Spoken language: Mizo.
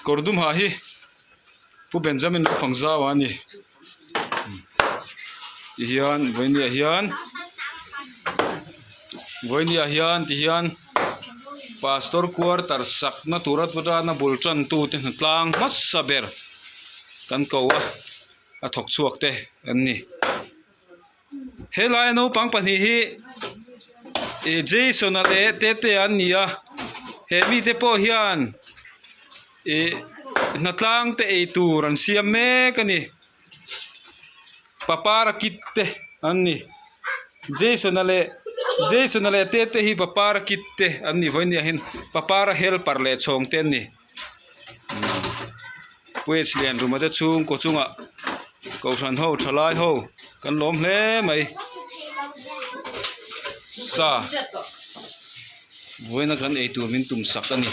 Kawr dum ha hi Pu Benjamin Lufang Zau a ni. Tihian vawinia hian vawinia hian tihian pastor quarter sakna tura tana bul tantu te hnatlang hmasa ber kan ko a a thawk chhuak te an ni. Helaia naupang pahnih hi ih Jason-a leh Tetea an ni a he mite pawh hian ih hnatlang te ei tur an siam mek a ni papara kit te an ni Jason-a leh Jason-a leh Tetea hi papara kit te an ni vawiin ah hian papara helper leh chhawng te an ni. Puichh lian ruma te chhungkaw chungah kohhran ho thalai ho kan lawm hle mai sa vawiina kan eitur min tum sak a ni.